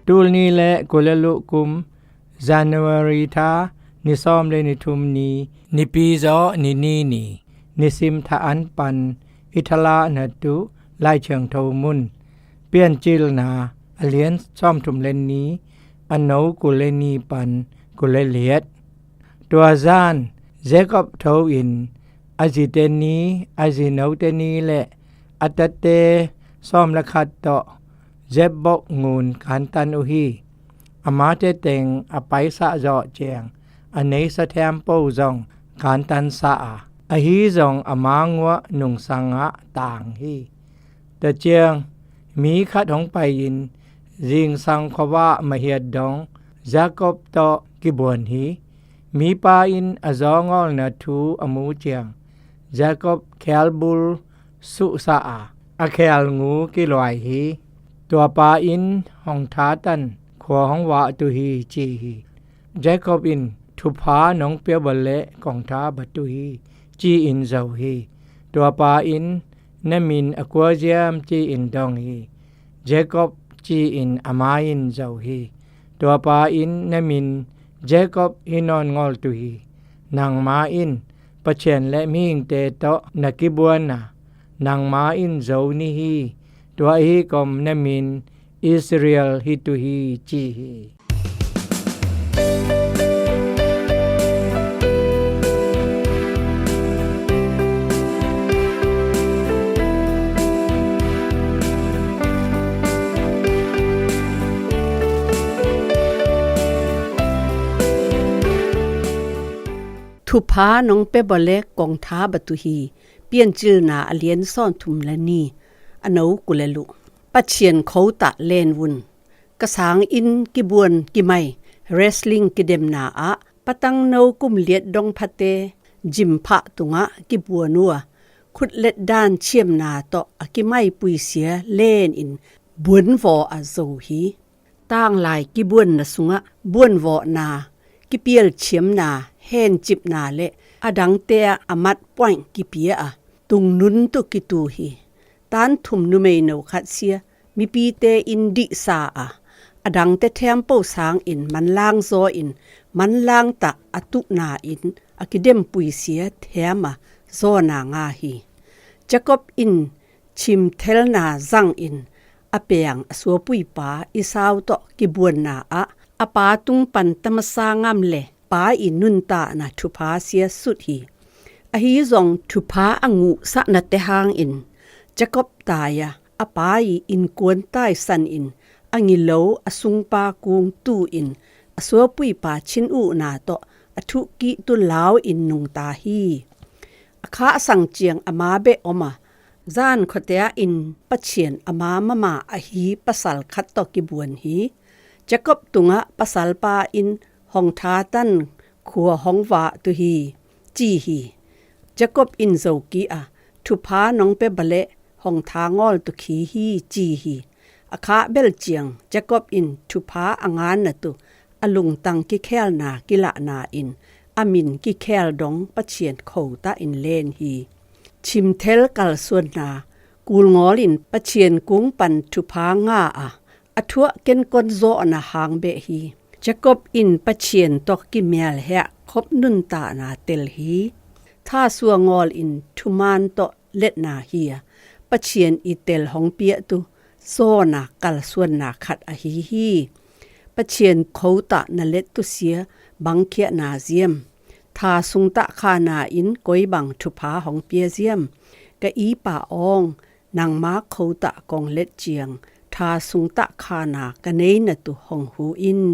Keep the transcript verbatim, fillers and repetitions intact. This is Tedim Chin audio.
Tul ni le kul le luh kum January tha ni sawm le ni thum ni, nipi zaw ni ni ni, nisim tha an pan i thalahna tu Lai Thiangtho mun Piancilna a lian sawm thum le ni, a no kul le ni pan kul le liat. Tua zan Jacob tho in a zite ni, a zinote ni le a tate sawm le khat tawh Jabbok ngun kantan uh hi. Amate teng a paisah zawh ciang a neisa thiampo zong kantansah a, ahi zong ama nguah nungsangah tang hi. Tua ciang mi khat hong pai-in zingsang khuavah mahiat dong Jacob tawh kibuan hi. Mipa in a zawngawlna thu a mu ciang Jacob khealbul suhsah a, a khealngu kiluai hi. Tuapa in hong thatan khua hong vah tu hi ci hi. Jacob in thupha nong pia bawleh kong tha ba tu hi ci-in zo hi. Tuapa in na min a kua ziam ci-in dong hi. Jacob ci-in ama in zo hi. Tuapa in na min Jacob hi nawn ngawl tu hi. Nangma in Pathian le mihingte tawh na kibuan a, nangma in zo ni hi. Tua ahi kom na min Israel hi tu hi ci hi. Thupha nong pia bawleh kong tha ba tu hi. Piancilna a lian sawm thum le ni, a no kul le luh. Pathian khotah len vun. Ka sanginn kibuan kimai, wrestling kidemna ah patangno kum liat dong phate gym phah tungah kibuan uh a, khutlet dan chiamna tawh a kimaipuisia len in buanvaw a zo hi. Tanglai kibuanna sungah buanvawhna, kipialthiamna, hencipna le a dangte ah a mat point kipia a, tungnun tu kitu hi. Tan thum numeino khat sia mipite in dihsa a, a dangte thiampo sangin manlang zaw in manlang tah a tuhna in a kidempuisia thiam a, zawna nga hi. Jacob in chimthelna zangin a piang a suapuipa Esau tawh kibuanna ah a pa tung pan tamasa ngam le pa i nuntakna thupha sia sut hi. Ahi zong thupha a nguhsahnate hangin Jacob tai a, a pa i innkuan taisan in a ngilo a sungpa kung tu in a suapuipa chin uhna tawh a thuhkih tu lau in nungta hi. A khahsang ciang ama beh om a, zan khuatea in Pathian ama mama ahi pasal khat tawh kibuan hi. Jacob tungah pasalpa in hong thatan khua hong vah tu hi ci hi. Jacob in zo kik a, thupha nong pia bawleh hong tha ngawl tu khi hi ci hi. A khah bel ciang Jacob in thupha a nganna tu a lungtang kikhelna kilahna in a min kikhel dong Pathian khotah in len hi. Chimthel kalsuanna kulngawl in Pathian kung pan thupha nga a, a thuah kenkon zawhna hang beh hi. Jacob in Pathian tawh kimial heh khop nuntakna tel hi. Thasua ngawl in thuman tawh letna hi a, Pathian i tel hong piah tu zawna kalsuanna khat ahi hi. Pathian khotah na let tu sia bang khiahna ziam? Tha sungtah khana in koi bang thupha hong pia ziam? Ka ipa awng, nangma khotah kong let ciang tha sungtah khana ka neina tu hong hu in.